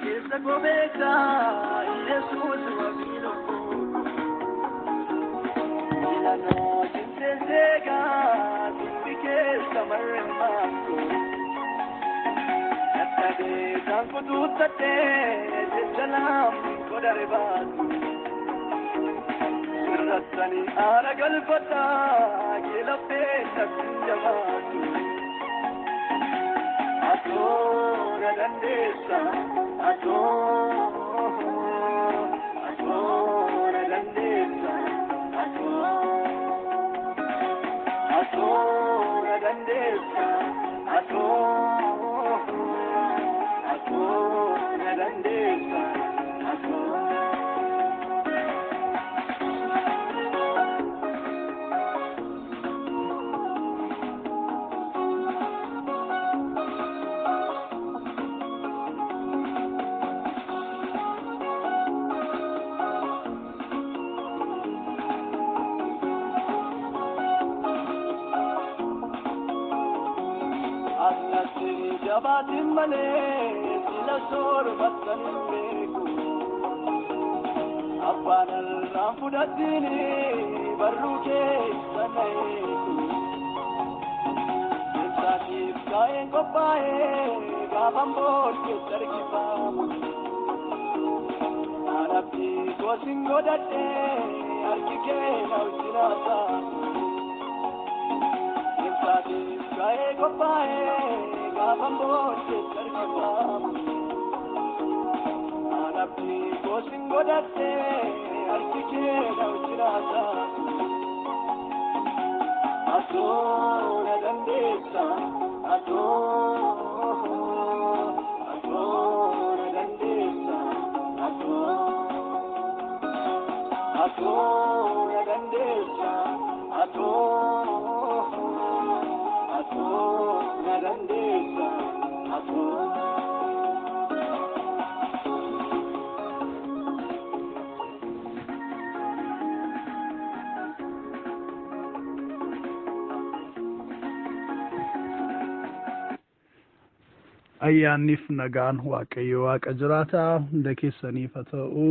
Keessa koo beektaa Yesuus wabii lubbuu. Filannoo cimsee seegaa dubbi keessa marreemmaan koo. Dadhabee isaan kutuuttadhee jecha laamni godhare baatu. Sirrattanii aara galfadhaa keelaffee takkuun jabaatu. Atoo na dandeessa atoo atoo na dandeessa atoo atoo na dandeessa atoo atoo na dandeessa atoo. Annatti jabaatin malee sila soorbattan hin beeku. Abbaan irraan fudhatini barruu keessa na eegu. Deemsaatiif kaa'een qophaa'ee gaafan boolkeetti argifamu. Anabdi goosin godhadhee harki kee na wajjin haa taatu. Deemsaatiif kaa'ee qophaa'ee gaafan boolkeetti argifamu. Anabdi goosin godhadhee harki kee na wajjin haa taatu. Atoo na dandeessa atoo atoo na dandeessa atoo atoo na dandeessa atoo atoo na dandeessa atoo. Ayyaanniif nagaan Waaqayyo Waaqa jiraataa hunda keessaniif haa ta'u.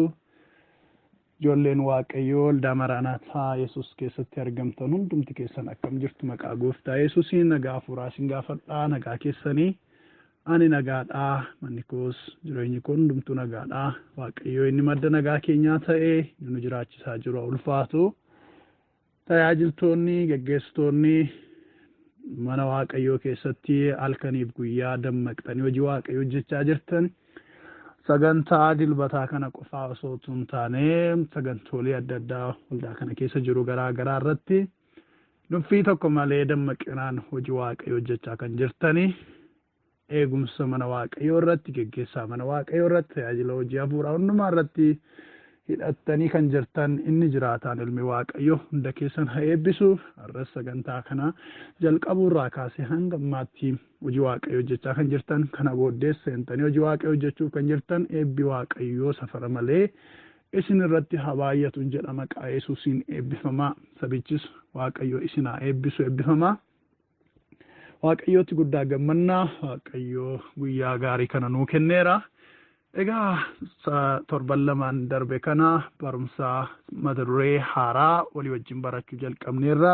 Ijoolleen Waaqayyoo waldaa Maraanaataa Yesuus keessatti argamtan hundumti keessan akkam jirtu maqaa gooftaa Yesuusiin nagaa hafuuraa isin gaafadhaa nagaa keessanii. Ani nagaadhaa manni koos jireenyi koo hundumtuu nagaadhaa. Waaqayyo inni madda nagaa keenyaa ta'e inni nu jiraachisaa jiru haa ulfaatu. Tajaajiltoonni geggeessitoonni mana Waaqayyoo keessatti halkaniif guyyaa dammaqxanii hojii Waaqayyoo hojjechaa jirtan sagantaa dilbataa kana qofaa osoo hin taane sagantoolee adda addaa waldaa kana keessa jiru garaa garaa irratti nuffii tokko malee dammaqinaan hojii Waaqayyoo hojjechaa kan jirtani eegumsa mana Waaqayyoo irratti geggeessaa mana Waaqayyoo irratti tajaajila hojii hafuuraa hundumaa irratti hidhattanii kan jirtan inni jiraataan ilmi Waaqayyoo hunda keessan haa eebbisu. Har'as sagantaa kana jalqabuu irraa kaasee hanga ammaatti hojii Waaqayyoo hojjechaa kan jirtan kana booddees seentanii hojii Waaqayyoo hojjechuuf kan jirtan eebbi Waaqayyoo safara malee isin irratti haa baay'atu jedha maqaa Yesuusiin eebbifamaa. Sabichis Waaqayyoo isin haa eebbisu eebbifamaa. Waaqayyootti guddaa gammannaa. Waaqayyoo guyyaa gaarii kana nuu kenneera. Egaa torban lamaan darbe kana barumsa mata duree haaraa walii wajjin barachuu jalqabneerra.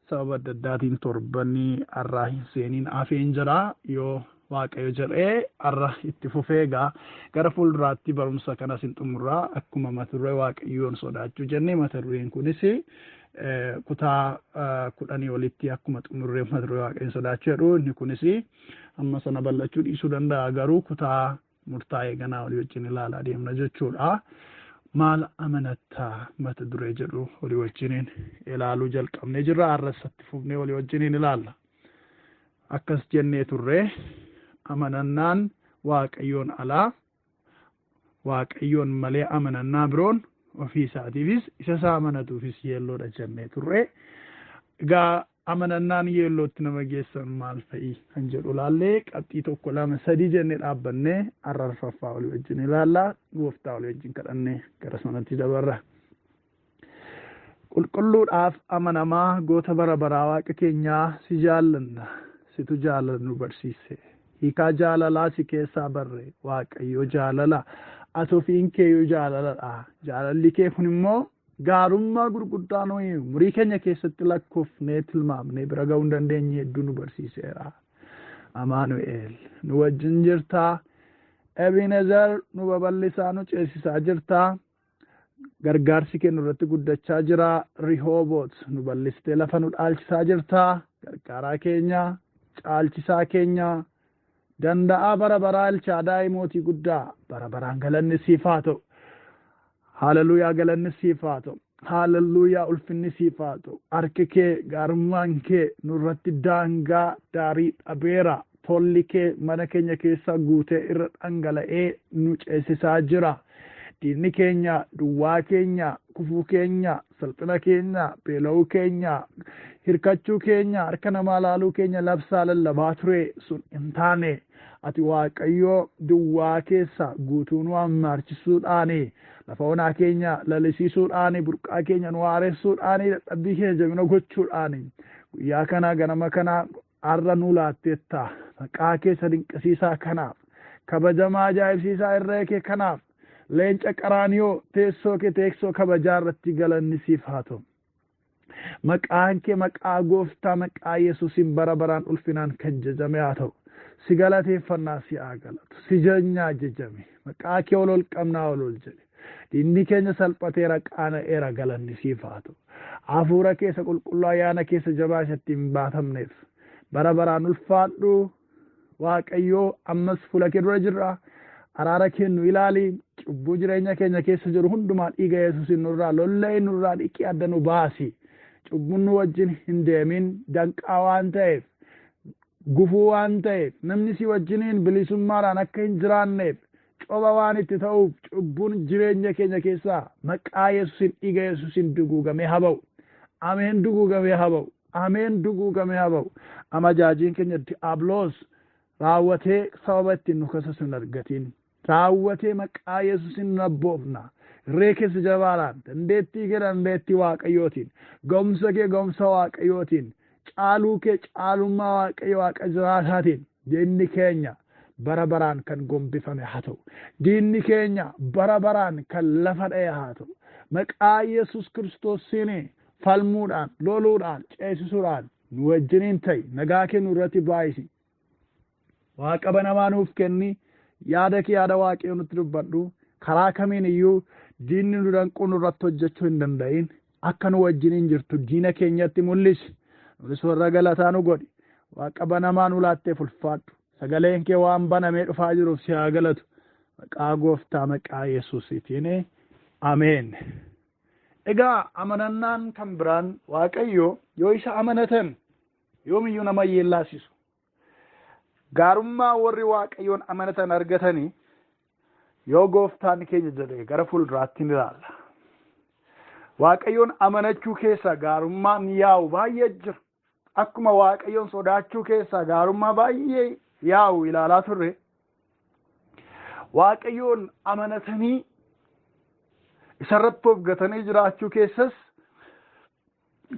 Sababa adda addaatiin torbanni har'aa hin seeniin hafeen jira. Yoo Waaqayyo jedhee har'a itti fufee egaa gara fuulduraatti barumsa kanas hin xumurraa akkuma mata duree Waaqayyoon sodaachuu jennee mata dureen kunis kutaa 10 olitti akkuma xumurree mata duree Waaqayyoon sodaachuu jedhu inni kunis amma sana bal'achuu dhiisuu danda'a garuu kutaa murtaa'ee ganaa walii wajjin ilaalaa deemna jechuudha. Maal amanattaa mata duree jedhu walii wajjiniin ilaaluu jalqabnee jirra. Har'as itti fufnee walii wajjiniin ilaalla. Akkas jennee turre amanannaan Waaqayyoon alaa Waaqayyoon malee amanannaa biroon ofii isaatiifis isa isaa amanatuufis yeelloodha jennee turre. Egaa amanannaan yeellootti nama geessan maal fa'i kan jedhu laallee qabxii 1 2 3 jennee dhaabbannee har'a arfaffaa walii wajjin ilaalla. Gooftaa walii wajjin kadhannee gara sanatti dabarra. Qulqulluudhaaf amanamaa goota bara baraa Waaqa keenyaa si jaallanna. Situ jaalala nu barsiise. Hiikaa jaalalaa si keessaa barre. Waaqayyo jaalala. Ati ofiin keeyyuu jaalaladha. Jaalalli kee kun immoo gaarummaa gurguddaa nuyi umurii keenya keessatti lakkoofnee tilmaamnee bira ga'uu hin dandeenye hedduu nu barsiiseera. Amaanu'el nu wajjin jirtaa. Ebenezer nu babal'isaa, nu ceesisaa jirtaa. Gargaarsi kee nurratti guddachaa jira. Rihooboot nu bal'istee lafa nu dhaalchisaa jirtaa. Gargaaraa keenya, caalchisaa keenya, danda'aa bara baraa, Elchaadaay mootii guddaa, bara baraan galanni siif haa ta'u. Haleluuyaa, galanni siif haa ta'u. Haleluuyaa, ulfinni siif haa ta'u. Harki kee, gaarummaan kee nurratti daangaa daarii dhabeera. Tolli kee mana keenya keessa guutee irra dhangala'ee nu ceesisaa jira. Diinni keenya, duwwaa keenya, kufuu keenya, salphina keenya, beela'uu keenya, hirkachuu keenya, harka namaa laaluu keenya labsaa lallabaa ture, sun hin taane. Ati Waaqayyoo duwwaa keessa guutuu nu hammaarchisuudhaani, lafa onaa keenya lalisiisuudhaani, burqaa keenya nu haaressuudhaani, dadhabbii keenya jabina gochuudhaani guyyaa kana, ganama kana har'a nu laatteetta. Maqaa keessa dinqisiisaa kanaaf, kabajamaa ajaa'ibsiisaa irree kee kanaaf, leenca qaraaniyoo teessoo kee teessoo kabajaa irratti galanni siif haa ta'u. Maqaan kee maqaa gooftaa, maqaa Yesuusiin bara baraan ulfinaan kan jajame haa ta'u. Si galateeffannaa, si haa galatu. Si jajnaa, jajame. Maqaa kee ol ol qabnaa, ol ol jedhe. Diinni keenya salphateera, qaana'eera, galanni siif haa ta'u. Hafuura keessa qulqulluu, ayyaana keessa jabaa isatti hin baatamneef bara baraan ulfaadhu. Waaqayyoo, ammas fuula kee dura jirra. Araara kee nu ilaali. Cubbuu jireenya keenya keessa jiru hundumaa dhiiga Yesuusiin nurraa lolla'ee, nurraa dhiqii, adda nu baasi. Cubbuun nu wajjin hin deemin, danqaa waan ta'eef, gufuu waan ta'eef, namni si wajjiniin bilisummaadhaan akka hin jiraanneef coba waan itti ta'uuf, cubbuun jireenya keenya keessaa maqaa Yesuusiin, dhiiga Yesuusiin duguugamee haa ba'u. Ameen, duguugamee haa ba'u. Ameen, duguugamee haa ba'u. Amajaajiin keenya di'aabloos raawwatee sababa ittiin nu kasasu hin argatiin. Raawwatee maqaa Yesuusiin nu abboofna. Irree keessa jabaadhaan, dandeettii kee dandeettii Waaqayyootiin, ga'umsa kee ga'umsa Waaqayyootiin, caaluu kee caalummaa Waaqayyo Waaqa jiraataatiin diinni keenya bara baraan kan gombifame haa ta'u. Diinni keenya bara baraan kan lafa dha'e haa ta'u. Maqaa Yesuus Kiristoosiin falmuudhaan, loluudhaan, ceesisuudhaan nu wajjiniin ta'i. Nagaa kee nurratti baay'isi. Waaqa banamaa nuuf kenni. Yaada kee, yaada Waaqayyoo nutti dubbadhu. Karaa kamiin iyyuu diinni nu danquu, nurratti hojjechuu hin danda'in. Akka nu wajjiniin jirtu diina keenyatti mul'isi. Nunis warra galataa nu godhi. Waaqa banamaa nu laatteef ulfaadhu. Sagaleen kee waan banamee dhufaa jiruuf si haa galatu. Maqaa gooftaa, maqaa Yesuusiitiin. Ameen. Egaa amanannaan kan biraan, Waaqayyo yoo isa amanatan yoomiyyuu nama yeellaasisu. Gaarummaa warri Waaqayyoon amanatan argatanii yoo gooftaan keenya jedhe gara fuulduraatti ni ilaalla. Waaqayyoon amanachuu keessa gaarummaan yaa'u baay'ee jira. Akkuma Waaqayyoon sodaachuu keessaa gaarummaa baay'ee yaa'u ilaalaa turre. Waaqayyoon amanatanii isarratti of gatanii jiraachuu keessas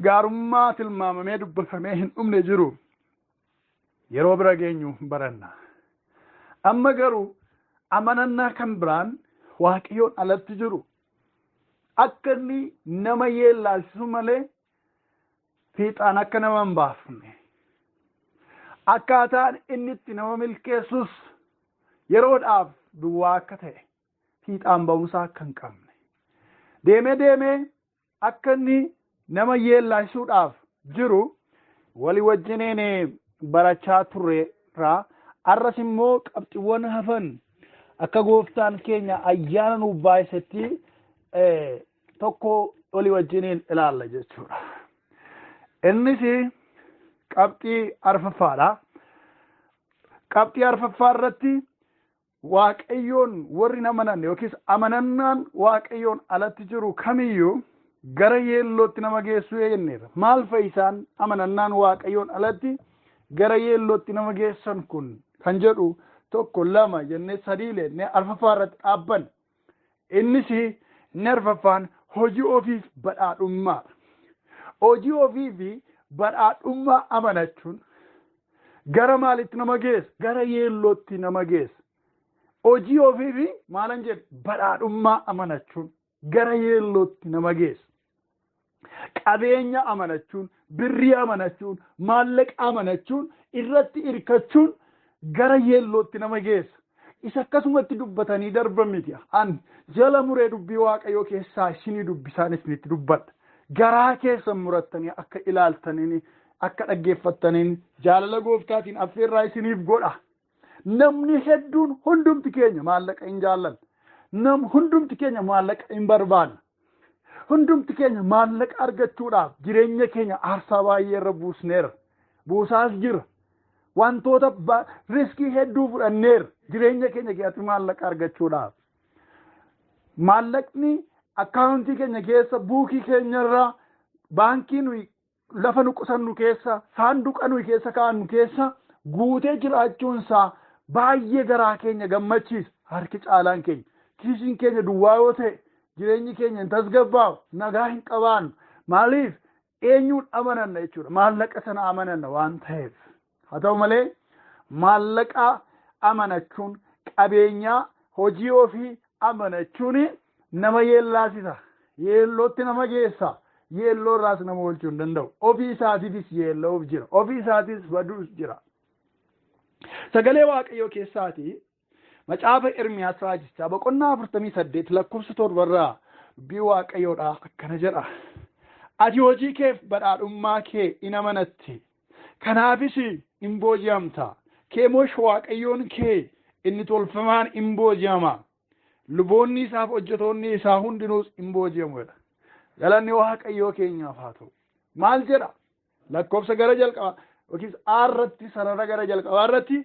gaarummaa tilmaamamee dubbatamee hin dhumne jiru. Yeroo bira geenyu baranna. Amma garuu amanannaa kan biraan Waaqayyoon alatti jiru akka inni nama yeellaalchisu malee fiixaan akka nama hin baafne, akkaataan inni itti nama milkeessus yeroodhaaf duwwaa akka ta'e, fiixaan ba'umsaa akka hin qabne, deemee deemee akka inni nama yeellaalchisuudhaaf jiru walii wajjiniin barachaa turreerra. Arras immoo qabxiiwwan hafan akka gooftaan keenya ayyaana nuuf baay'isetti tokko walii wajjiniin ilaalla jechuudha. Innis qabxii arfaffaadha. Qabxii arfaffaa irratti Waaqayyoon warri hin amananne yookiis amanannaan Waaqayyoon alatti jiru kamiyyuu gara yeellootti nama geessuu jenneerra. Maal fa'i isaan amanannaan Waaqayyoon alatti gara yeellootti nama geessan kun kan jedhu, tokko, lama jennee, sadii jennee arfaffaa irratti dhaabbanne. Innis inni arfaffaan hojii ofiif badhaadhummaadha. Hojii ofii fi badhaadhummaa amanachuun Gara maalitti nama geessa? Gara yeellootti nama geessa. Hojii ofii fi maalan jedhu badhaadhummaa amanachuun gara yeellootti nama geessa. Qabeenya amanachuun, birrii amanachuun, maallaqa amanachuun, irratti hirkachuun gara yeellootti nama geessa. Isa akkasumatti dubbatanii darban miti. An jala muree dubbii Waaqayyoo keessaa isinii dubbisaan isinitti dubbadha. Garaa keessan murattanii akka ilaaltaniin, akka dhaggeeffattaniin jaalala gooftaatiin affeerraa isiniif godha. Namni hedduun hundumti keenya maallaqa hin jaallanna. Nam hundumti keenya maallaqa hin barbaanna. Hundumti keenya maallaqa argachuudhaaf jireenya keenya aarsaa baay'ee irra buusneera. Buusaas jira. Wantoota riskii hedduu fudhanneera jireenya keenya keessatti maallaqa argachuudhaaf. Maallaqni akkaawuntii keenya keessa, buukii keenyarraa, baankii nuyi lafa nu qusannu keessa, saanduqa nuyi keessa kaa'annu keessa guutee jiraachuunsaa baay'ee garaa keenya gammachiisa. Harki caalaan keenya kiisiin keenya duwwaa yoo ta'e jireenyi keenya hin tasgabbaa'u, nagaa hin qabaannu. Maaliif? Eenyuun amananna jechuudha? Maallaqa sana amananna waan ta'eef. Haa ta'u malee maallaqa amanachuun, qabeenyaa hojii ofii amanachuun nama yeellaasisa. Yeellootti nama geessa. Yeelloo irraas nama oolchuu hin danda'u. Ofii isaatiifis yeella'uuf jira. Ofii isaatiifis baduus jira. Sagalee Waaqayyoo keessaatii Macaafa Ermiyaas raajichaa boqonnaa 48 lakkoofsa 7 irraa dubbii Waaqayyoodhaa akkana jedha. Ati hojii keef badhaadhummaa kee in amanatte. Kanaafis in booji'amta. Kemosh Waaqayyoon kee inni tolfamaan in booji'ama. Luboonni isaaf hojjetoonni isaa hundinuus in booji'amu jedha. Galanni Waaqayyoo keenyaaf haa ta'u. Maal jedha? Lakkoofsa gara jalqabaa yookiis aarratti sarara gara jalqabaa irratti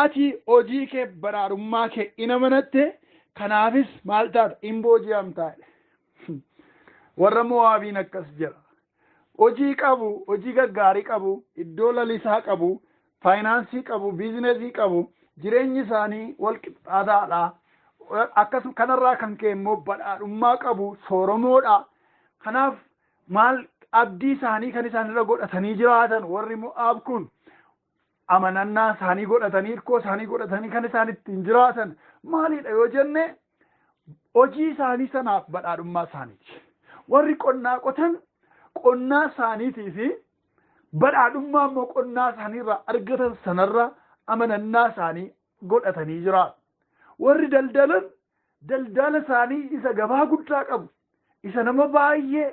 ati hojii kee badhaadhummaa kee in amanatte, kanaafis maal taata? In booji'amta. Warra Mo'aabiin akkas jedha. Hojii qabu, hojii gaggaarii qabu, iddoo lalisaa qabu, faayinaansii qabu, biizinesii qabu, jireenyi isaanii wal qixxaataadha. Akkasuma kanarraa kan ka'e immoo badhaadhummaa qabu, sooromoodha. Kanaaf maal abdii isaanii kan isaan irra godhatanii jiraatan warri Mo'aab kun amanannaa isaanii godhatanii, hirkoo isaanii godhatanii kan isaan ittiin jiraatan maalidha yoo jenne, hojii isaanii sanaaf badhaadhummaa isaaniiti. Warri qonnaa qotan qonnaa isaaniitii fi badhaadhummaa immoo qonnaa isaaniirraa argatan sanarra amanannaa isaanii godhatanii jiraatu. Warri daldalan daldala isaanii isa gabaa guddaa qabu, isa nama baay'ee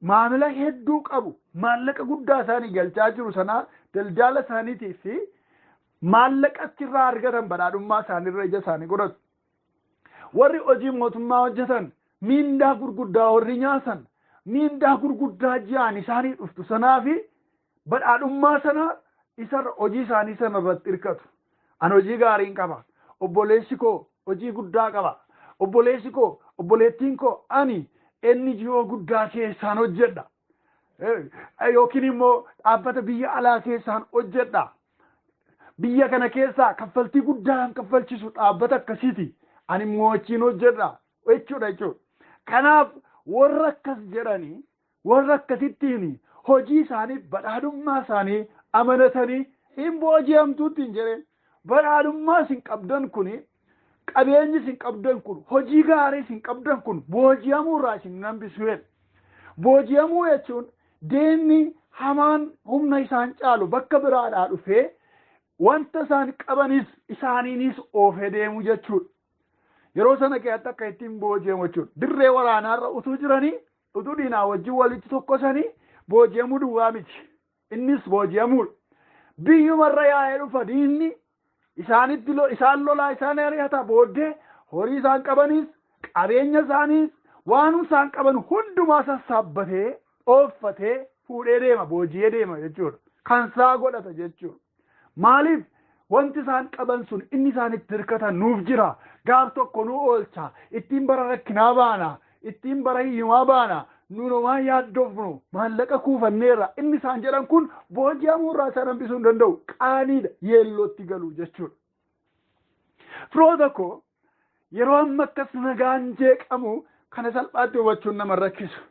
maamila hedduu qabu, maallaqa guddaa isaanii galchaa jiru sanaa daldala isaaniitii fi maallaqa achirraa argatan badhaadhummaa isaaniirra ija isaanii godhatu. Warri hojii mootummaa hojjetan miindaa gurguddaa warri nyaatan miindaa gurguddaa ji'aan isaanii dhuftu sanaa fi badhaadhummaa sana isarra hojii isaanii sana irratti hirkatu. An hojii gaariin qaba. Obboleessi koo hojii guddaa qaba. Obboleessi koo, obboleettiin koo, ani NGO guddaa keessaan hojjedha. Yookiin immoo dhaabbata biyya alaa keessaan hojjedha. Biyya kana keessaa kaffaltii guddaa kan kaffalchisu dhaabbata akkasiiti. Ani immoo achiin hojjedha jechuudha. Kanaaf warra akkas jedhanii, warra akkasittiin hojii isaanii badhaadhummaa isaanii amanatanii hin booji'amtuutti hin jedheen. Badhaadhummaa isin qabdan kuni, qabeenyi isin qabdan kun, hojii gaarii isin qabdan kun booji'amuu irraa isin hambisu jedhe. Booji'amuu jechuun diinni hamaan humna isaan caalu bakka biraadhaa dhufee wanta isaan qabanis isaaniinis oofee deemu jechuudha. Yeroo sana keessatti akka ittiin booji'amu jechuudha. Dirree waraanaarra utuu jiranii, utuu diinaa wajjin walitti tokkosanii booji'amuu duwwaa miti. Innis booji'amuudha. Biyyumarra yaa'ee dhufa diinni isaanitti isaan lolaa isaan ari'ata, booddee horii isaan qabanis qabeenya isaaniis waan isaan qaban hundumaa sassaabbatee ooffatee fuudhee deema, booji'ee deema jechuudha. Kan isaa godhata jechuudha. Maaliif? Wanti isaan qaban sun inni isaan itti hirkatan nuuf jira. Gaaf tokko nu oolcha. Ittiin bara rakkinaa baana. Ittiin bara hiyyumaa baana. Nuun homaa yaaddofnu, maallaqa kuufanneerra. Inni isaan jedhan kun booji'amuu irraa isaan hambisuu hin danda'u. Qaaniidha. Yeellootti galu jechuudha. Firoota koo, yeroo amma akkas nagaan jeeqamu kana salphaatti hubachuun nama rakkisu.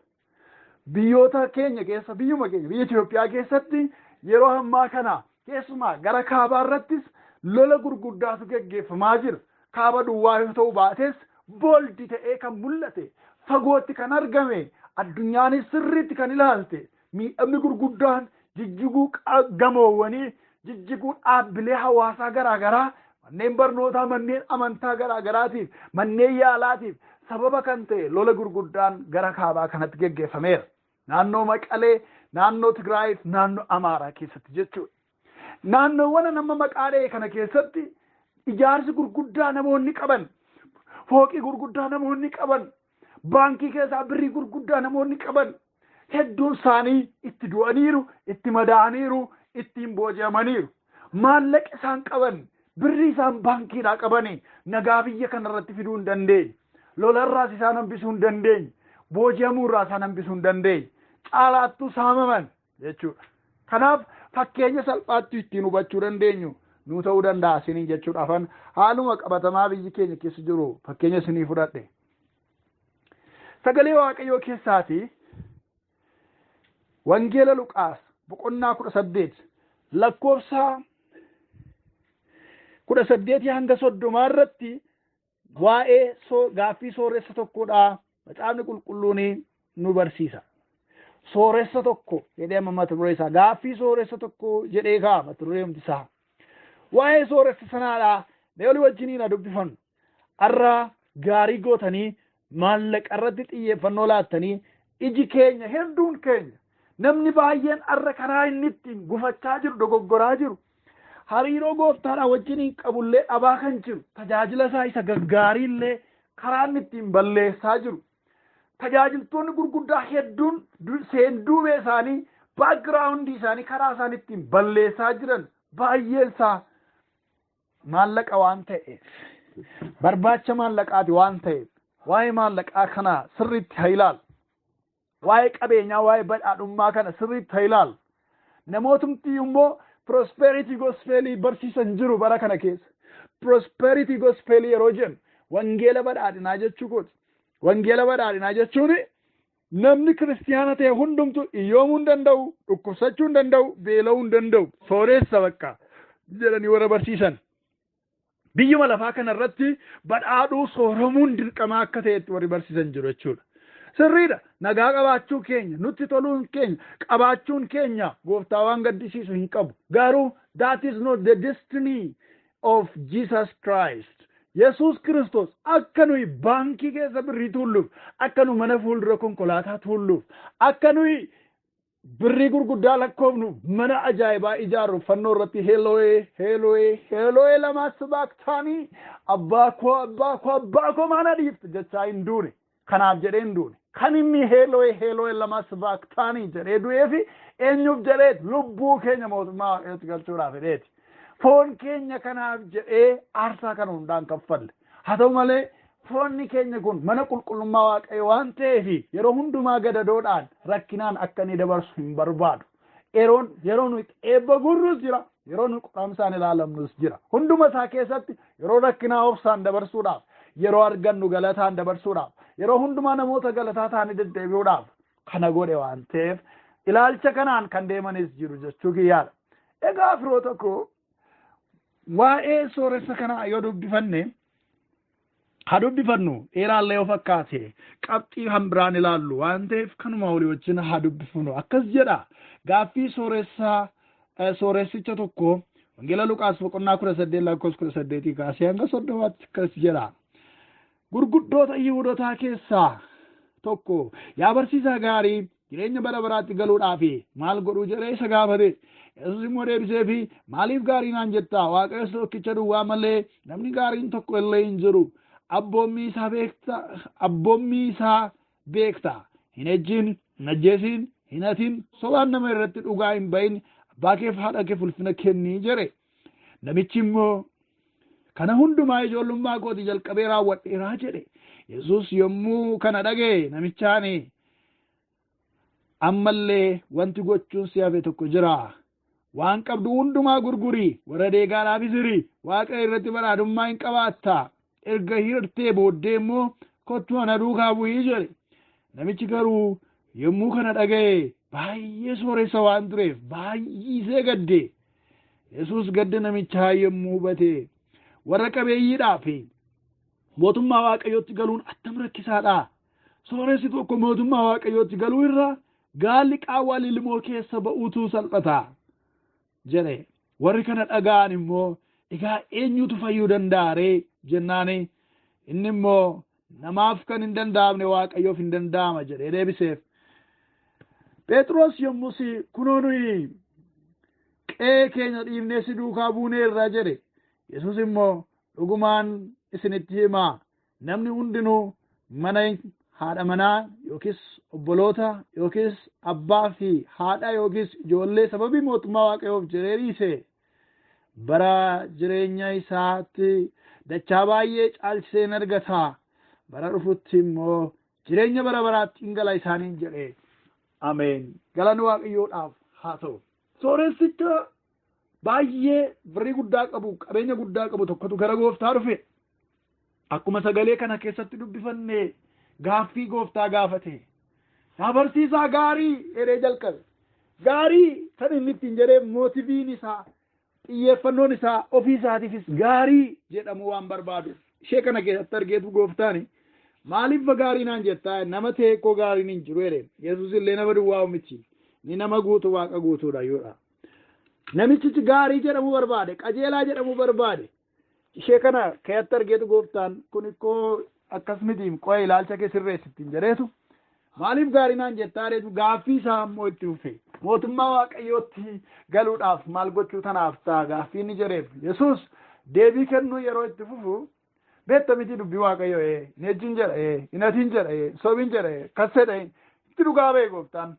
Biyyoota keenya keessa, biyyuma keenya biyya Itoophiyaa keessatti yeroo ammaa kana Keessumaa gara kaabaa irrattis lola gurguddaatu geggeeffamaa jira. Kaaba duwwaa yoo ta'u baates bold ta'ee kan mul'ate, fagootti kan argame, addunyaanis sirriitti kan ilaalte, miidhamni gurguddaan jijjiguu gamoowwanii, jijjiguu dhaabbilee hawaasaa garaagaraa, manneen barnootaa, manneen amantaa garaagaraatiif, manneen yaalaatiif sababa kan ta'e lola gurguddaan gara kaabaa kanatti geggeeffameera. Naannoo Maqalee, naannoo Tigraayiif, naannoo Amaaraa keessatti jechuudha. Naannoowwan nama maqaa dha'e kana keessatti ijaarsi gurguddaa namoonni qaban, fooqii gurguddaa namoonni qaban, baankii keessaa birrii gurguddaa namoonni qaban hedduun isaanii itti du'aniiru, itti madaa'aniiru, ittiin booji'amaniiru. Maallaqa isaan qaban, birrii isaan baankiidhaa qabanii nagaa biyya kanarratti fiduu hin dandeenye. Lolarraas isaan hambisuu hin dandeenye. Booji'amuurraa isaan hambisuu hin dandeenye. Caalaattuu saamaman jechuudha. Kanaaf fakkeenya salphaatti ittiin hubachuu dandeenyu nuu ta'uu danda'a isiniin jechuudhaafan haaluma qabatamaa biyyi keenya keessa jiru fakkeenya isinii fudhadhe. Sagalee Waaqayyoo keessaati Wangeela Luqaas boqonnaa 18 lakkoofsa 18 hanga 30 irratti waa'ee gaaffii sooressa tokkodha macaafni qulqulluun nu barsiisa. Sooressa tokko jedhee amma mata duree isaa, gaaffii sooressa tokko jedhee kaa mata duree isaa. Waa'ee sooressa sanaadha mee olii wajjiniin haa dubbifannu. Har'a gaarii gootanii maallaqa irratti xiyyeeffannoo laattanii, iji keenya hedduun keenya, namni baay'een har'a karaa inni ittiin gufachaa jiru, dogoggoraa jiru, hariiroo gooftaadhaa wajjiniin qabullee dhabaa kan jiru, tajaajila isaa isa gaggaariillee karaa inni ittiin balleessaa jiru, tajaajiltoonni gurguddaa hedduun seenduubee isaanii, background isaanii karaa isaan ittiin balleessaa jiran baay'een isaa maallaqa waan ta'eef, barbaacha maallaqaati waan ta'eef, waa'ee maallaqaa kana sirriitti haa ilaalu. Waa'ee qabeenyaa, waa'ee badhaadhummaa kana sirriitti haa ilaalu. Namootumti immoo prosperity gospelii barsiisan jiru bara kana keessa. Prosperity gospelii yeroo jennu wangeela badhaadhinaa jechuu kooti. Wangeela badhaadhinaa jechuun namni kiristiyaana ta'e hundumtu hiyyoomuu hin danda'u, dhukkubsachuu hin danda'u, beela'uu hin danda'u, sooressa bakka jedhanii warra barsiisan. Biyyuma lafaa kana irratti badhaadhuu, sooramuun dirqama akka ta'etti warri barsiisan jiru jechuudha. Sirriidha. Nagaa qabaachuu keenya, nutti toluun keenya, qabaachuun keenya gooftaa waan gaddisiisu hin qabu. Garuu that is not the destiny of Jesus Christ. Yesuus Kiristoos akka nuyi baankii keessa birrii tuulluuf, akka nu mana fuuldura konkolaataa tuulluuf, akka nuyi birrii gurguddaa lakkoofnu, mana ajaa'ibaa ijaarru, fannoo irratti "Eeloo'ee, Eeloo'ee, Eeloo'ee lamaa sabaaktaanii, abbaa koo, abbaa koo, abbaa koo, maana dhiifte" jechaa hin duune. Kanaaf jedhee hin duune. Kan inni "Eeloo'ee, Eeloo'ee lamaa sabaaktaanii" jedhee du'eefi eenyuuf jedheet? Lubbuu keenya mootummaa Waaqayyootti galchuudhaaf jedheeti. Foon keenya kanaaf jedhee aarsaa kana hundaan kaffalle. Haa ta'u malee foonni keenya kun mana qulqullummaa Waaqayyo waan ta'eef yeroo hundumaa gadadoodhaan, rakkinaan akka inni dabarsu hin barbaadu. Yeroo nuyi eebba gurrus jira, yeroo nuyi qoramsaan ilaalamnus jira. Hunduma isaa keessatti yeroo rakkinaa obsaan dabarsuudhaaf, yeroo argannu galataan dabarsuudhaaf, yeroo hundumaa namoota galataa ta'anii deddeebi'uudhaaf kana godhe waan ta'eef ilaalcha kanaan kan deemanis jiru jechuu kiyyaadha. Egaa firoota koo, waa'ee sooressa kanaa yoo dubbifanne, haa dubbifannu, dheeraallee yoo fakkaate qabxii kan biraan ilaallu waan ta'eef kanuma walii wajjin haa dubbifannu. Akkas jedha: gaaffii sooressaa sooressicha tokko, Wangeela Luqaas boqonnaa 18 lakkoofsa 18 kaasee hanga 30tti akkas jedha. Gurguddoota Yihuudotaa keessaa tokko, "Yaa barsiisaa gaarii, jireenya bara baraatti galuudhaaf maal godhuu?" jedhee isa gaafate. Yesus immoo deebiseefi, "Maaliif gaarii naan jettaa? Waaqayyo tokkicha duwwaa malee namni gaariin tokko illee hin jiru. Abboommii isaa beekta, abboommii isaa beekta. Hin ejjin, hin ajjeesin, hin hatin, sobaan nama irratti dhugaa hin bahin, abbaa keef haadha keef ulfina kennii" jedhe. Namichi immoo, "Kana hundumaa ijoollummaa kooti jalqabee raawwadheeraa" jedhe. Yesus yommuu kana dhaga'e namichaani, "Ammallee wanti gochuun si hafe tokko jira. Waan qabdu hundumaa gurgurii warra deegaadhaafis hiri, waaqa irratti badhaadhummaa hin qabaatta. Erga hirtee booddee immoo kottu ana duukaa bu'ii" jedhe. Namichi garuu yommuu kana dhaga'e baay'ee sooressa waan tureef baay'isee gadde. Yesuus gadda namichaa yommuu hubate, warra qabeeyyiidhaaf mootummaa Waaqayyootti galuun attam rakkisaadha. Sooressi tokko mootummaa Waaqayyootti galuu irra gaalli qaawwaa lilmoo keessa ba'uutu salphata jedhe. Warri kana dhaga'an immoo, egaa eenyutu fayyuu danda'a ree jennaani, inni immoo namaaf kan hin danda'amne Waaqayyoof hin danda'ama jedhee deebiseef. Phexros yommus, kunoo nuyi qe'ee keenya dhiifnee si duukaa buuneerra jedhe. Yesuus immoo, dhugumaan isinitti himaa, namni hundinuu mana, haadha manaa yookiis obboloota yookiis abbaa fi haadha yookiis ijoollee sababii mootummaa Waaqayyoof jedhee dhiise, bara jireenya isaatti dachaa baay'ee caalchisee hin argata. Bara dhufutti immoo jireenya bara baraatti hin gala isaaniin jedhe. Ameen. Galanni Waaqayyoodhaaf haa ta'u. Sooressicha baay'ee birrii guddaa qabu, qabeenya guddaa qabu tokkotu gara gooftaa dhufe. Akkuma sagalee kana keessatti dubbifanne gaaffii gooftaa gaafate. Yaa barsiisaa gaarii jedhee jalqabe. Gaarii kan inni ittiin jedhee mootiviin isaa, xiyyeeffannoon isaa ofii isaatiifis gaarii jedhamu waan barbaadu. Ishee kana keessatti argeetu gooftaani, maaliif gaarii naan jettaa, nama ta'e koo gaariin hin jiru jedheen. Yesuus illee nama duwwaa miti. Ni nama guutuu, Waaqa guutuudha yoodha. Namichichi gaarii jedhamu barbaade, qajeelaa jedhamu barbaade. Ishee kana keessatti argeetu gooftaan kun ikkoo akkas miti, qo'ee ilaalcha kee sirreessittiin jedheetu, maaliif gaarii naan jettaa jedheetu gaaffii isaa ammoo itti fufe. Mootummaa Waaqayyootti galuudhaaf maal gochuu tanaaf ta'a gaaffii inni jedheef. Yesuus deebii kennuu yeroo itti fufu, beekta miti dubbii Waaqayyoo, hin ejjiin jedha, hin hatiin jedha, sobiin jedha, kassedha itti dhugaa ba'e gooftaan.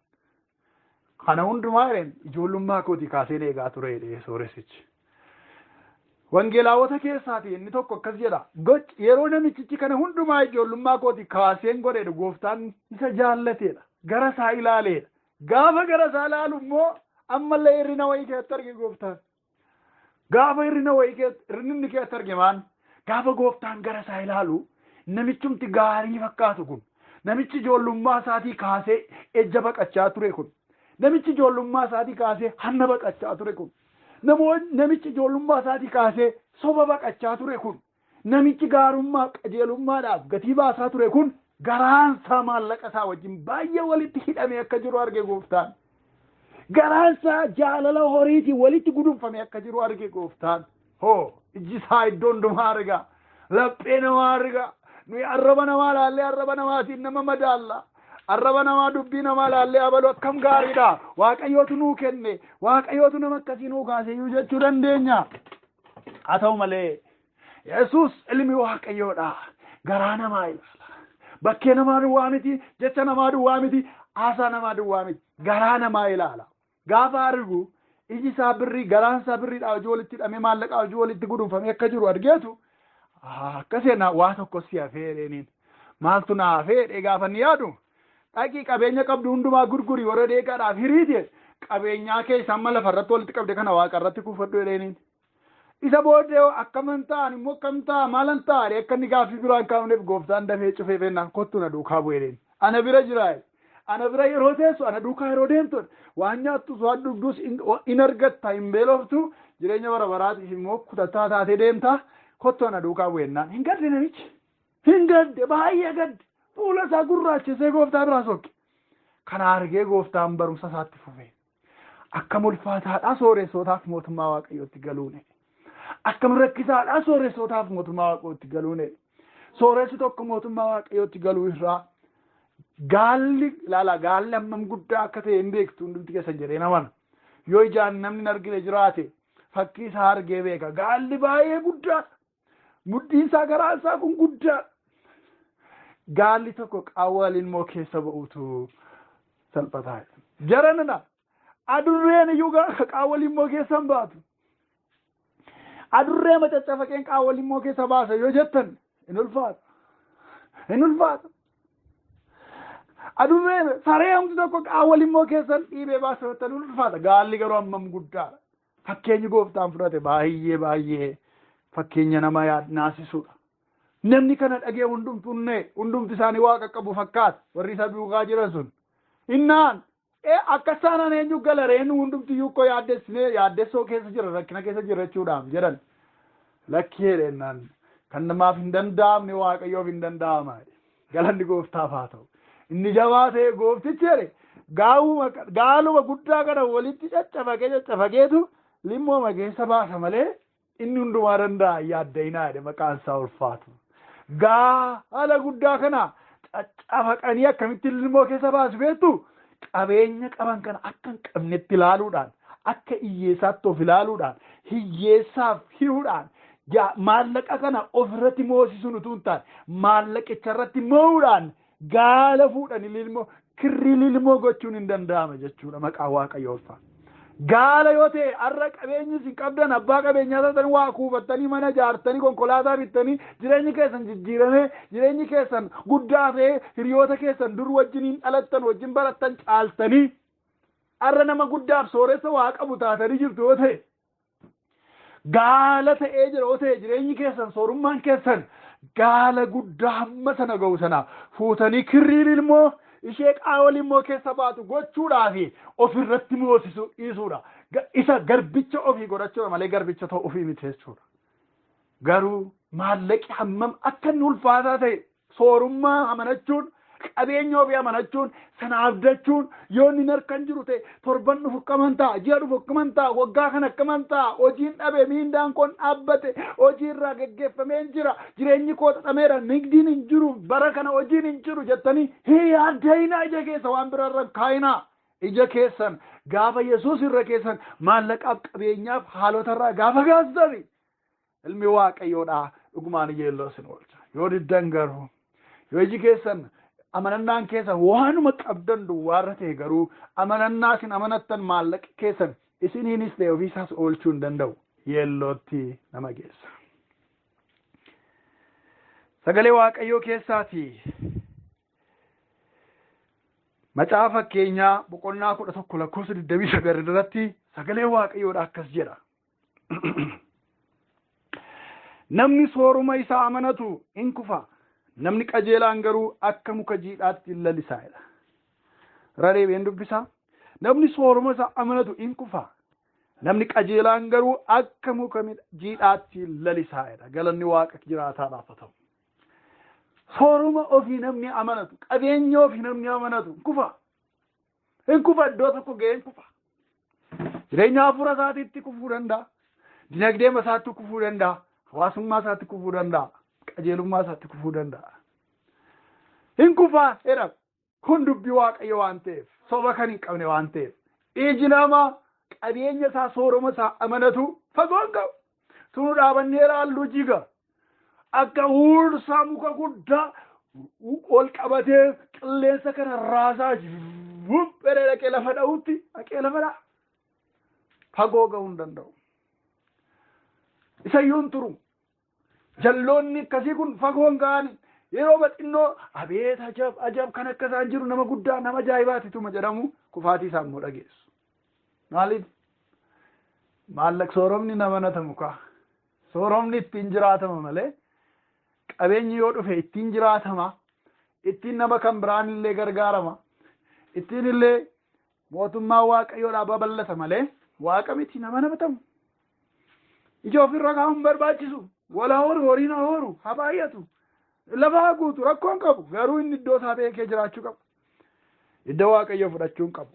Kana hundumaa jedheen ijoollummaa kootii kaasee eegaa ture jedhee sooressichi. Wangeelaawota keessaatii inni tokko akkas jedha. Yeroo namichichi kana hundumaa ijoollummaa kootii kaaseen godheedha, gooftaan isa jaallateedha. Gara isaa ilaaleedha. Gaafa gara isaa ilaalu immoo ammallee hirrina wayii keessatti arge gooftaan. Gaafa hirrina wayii keessatti, hirrinni inni keessatti arge maal? Gaafa gooftaan gara isaa ilaalu, namichumti gaarii fakkaatu kun, namichi ijoollummaa isaatii kaasee ejja baqachaa ture kun, namichi ijoollummaa isaatii kaasee hanna baqachaa ture kun, namichi ijoollummaa isaatii kaasee soba baqachaa ture kun, namichi gaarummaa qajeelummaadhaaf gatii baasaa ture kun garaansaa maallaqa isaa wajjin baay'ee walitti hidhamee akka jiru arge gooftaan. Garaansaa jaalala horiitiin walitti gudunfamee akka jiru arge gooftaan. Hoo, iji isaa iddoo hundumaa arga. Laphee namaa arga. Nuyi arraba namaa laallee arraba namaatiin nama madaalla. Arraba namaa, dubbii namaa laallee abalu akkam gaariidha. Waaqayyootu nuu kenne. Waaqayyootu nama akkasii nuu kaaseyyuu jechuu dandeenya. Haa ta'u malee Yesuus ilmi Waaqayyoodha. Garaa namaa ilaala. Bakkee namaa duwwaa miti, jecha namaa duwwaa miti, haasaa namaa duwwaa miti. Garaa namaa ilaala. Gaafa argu iji isaa birrii, garaan isaa birriidhaa hojii walitti hidhamee, maallaqaa hojii walitti gudunfamee akka jiru argeetu, akka seenaa waa tokko si hafee jedheeniin. Maaltu na hafee jedhee gaafa inni yaadu, dhaqii qabeenya qabdu hundumaa gurgurii warra deeqaadhaaf hiriite, qabeenyaa kee isaan amma lafarratti walitti qabde kana waaqa irratti kuufadhu jedheeniin. Isa booddee akkaman ta'an immoo akkam ta'a, maalan ta'a akka inni gaaffii biraan kaafneef gooftaan dafee cufee fennaan, kottu na duukaa bu'e jedheen. Ana bira jira. Ana bira yeroo teessu, ana duukaa yeroo deemtu, waan nyaattus waan dhugdus in argatta, hin beeloftu, jireenya bara baraatiif immoo kutataa taatee deemta, kottu ana duukaa bu'ennaan. Hin gadde namichi. Hin gadde, baay'ee gadde. Fuula isaa gurraachisee gooftaa biraa sokke. Kana argee gooftaan barumsa isaatti fufe. Akkam ulfaataadha sooressootaaf mootummaa Waaqayyootti galuune. Akkam rakkisaadha sooressootaaf mootummaa Waaqayyootti galuune. Sooressi tokko mootummaa Waaqayyootti galuu irraa gaalli, ilaala, gaalli hammam guddaa akka ta'e hin beektu hundumti keessan jedhee namana. Yoo ijaan namni hin argine jiraate fakkii isaa argee beeka. Gaalli baay'ee guddaadha. Mudhiin isaa, garaan isaa kun guddaadha. Gaalli tokko qaawwa lilmoo keessa ba'utu salphataa. Jara nana, adurreen iyyuu qaawwa lilmoo keessa hin baatu. Adurree macaccafaqeen qaawwa lilmoo keessa baasa yoo jettan hin ulfaata. Hin ulfaata. Adurreen saree homti tokko qaawwa lilmoo keessa dhiibee baasa yoo jettan hin ulfaata. Gaalli garuu hammam guddaadha. Fakkeenyi gooftaan fudhate baay'ee baay'ee fakkeenya nama naasisuudha. Namni kana dhagee hundumtuunne, hundumti isaanii waaqa qabu fakkaata. Warri isa duukaa jiran sun. Innaan Akka isaanaan eenyu gala reenu hundumtiyyuu koo yaaddessinee yaaddessoo keessa jira, rakkina keessa jira jechuudhaaf jedhan. Lakkii jedhennaan, kan namaaf hin danda'amne Waaqayyoof hin danda'ama. Galanni gooftaaf haa ta'u. Inni jabaa ta'e gooftichi jedhe gaaluma guddaa kana walitti caccafaqee caccafaqeetu limmooma keessa baasa malee inni hundumaa danda'a, yaadda'inaa jedhe, maqaan isaa ulfaatu. Gaala guddaa kana caccafaqanii akkamittiin limmoo keessa baasu beektu? Qabeenya qaban kana akka hin qabnetti ilaaluudhaan, akka hiyyeessaatti of ilaaluudhaan, hiyyeessaaf hiruudhaan, maallaqa kana ofirratti moosisuun utuu hin taane maallaqicha irratti moo'uudhaan gaala fuudhanii lilmoo kirrii lilmoo gochuun hin danda'ama jechuudha, maqaa Waaqayyoo ulfaatu. Gaala yoo ta'e, har'a qabeenyi isin qabdan, abbaa qabeenyaa taatanii, waa kuufattanii, mana ijaartanii, konkolaataa bittanii, jireenyi keessan jijjiiramee, jireenyi keessan guddaa ta'ee, hiriyoota keessan dur wajjiniin dhalattan, wajjin barattan caaltanii, har'a nama guddaaf sooressa waa qabu taatanii jirtu yoo ta'e, gaala ta'ee jira yoo ta'e jireenyi keessan, soorummaan keessan, gaala guddaa hamma sana ga'u sana fuutanii kirriin ilmoo ishee qaawwa limmoo keessa baatu gochuudhaaf ofirratti moosisu dhiisuudha. Isa garbicha ofii godhachuudha malee garbicha ta'u ofii miti jechuudha. Garuu maallaqi hammam akka inni ulfaataa ta'e, soorummaa amanachuun, qabeenya ofii amanachuun, sana abdachuun, yoo inni harkan jiru ta'e torban dhufu akkaman ta'a, ji'a dhufu akkaman ta'a, waggaa kana akkaman ta'a, hojiin dhabe, miindaan koon dhaabbate, hojii irraa geggeeffamee hin jira, jireenyi koo xaxameera, nigdiin hin jiru, bara kana hojiin hin jiru jettanii hin yaadda'inaa. Ija keessa waan biraarra hin kaayinaa. Ija keessan gaafa Yesuus irra keessan, maallaqaaf qabeenyaaf haalotarraa gaafa gaastani, ilmi Waaqayyoodhaa dhugumaan yeelloo isin oolcha. Yoo diddan garuu, yoo iji keessan, amanannaan keessan waanuma qabdan duwwaarra ta'e garuu, amanannaa isin amanattan maallaqa keessan isiniinis ta'e ofiisaas oolchuu hin danda'u, yeellootti nama geessa. Sagalee Waaqayyoo keessaati Macaafa Fakkeenyaa boqonnaa 11 lakkoofsa 29 irratti sagalee Waaqayyoodha akkas jedha. Namni sooruma isaa amanatu in kufa. Namni qajeelaan garuu akka muka jiidhaatti in lalisaa jedha. Irra deebi'een dubbisaa. Namni sooruma isaa amanatu in kufa. Namni qajeelaan garuu akka muka jiidhaatti lalisaa jedha. Galanni Waaqa jiraataadhaaf haa ta'u. Sooruma ofii namni amanatu, qabeenya ofii namni amanatu hin kufa. Hin kufa, iddoo tokko ga'ee hin kufa. Jireenya hafuura isaatiitti kufuu danda'a. Dinagdee isaatti kufuu danda'a. Hawaasummaa isaatti kufuu danda'a. Qajeelummaa isaatti kufuu danda'a. Hin kufaa jedhama. Kun dubbii Waaqayyo waan ta'eef, soba kan hin qabne waan ta'eef, iji nama qabeenya isaa, sooroma isaa amanatu fagoon ga'u. Tunu dhaabannee ilaallu jiga. Akka huursaa muka guddaa ol qabatee qilleensa kana raasaa jedhee dhaqee lafa dha'utti dhaqee lafa dha'a. Fagoo ga'uu hin danda'u. Isayyuu hin turu. Jalloonni akkasii kun fagoon ga'ani yeroo xinnoo abeet ajab ajab kan akka isaan jiru, nama guddaa, nama ajaa'ibaati tuma jedhamu, kufaatii isaa immoo dhageessu. Maaliif? Maallaq sooromni nama natamu kaa. Sooromni ittiin jiraatama malee, qabeenyi yoo dhufe ittiin jiraatama, ittiin nama kan biraan illee gargaarama, ittiin illee mootummaa Waaqayyoodhaa babal'ata malee Waaqa miti nama namatamu. Ija ofirra kaa'uun barbaachisu. Wala horu, horiin haa horu, haa baay'atu. Lafa haa guutu, rakkoon qabu. Garuu inni iddoo isaa beekee jiraachuu qaba. Iddoo Waaqayyoo fudhachuu hin qabu.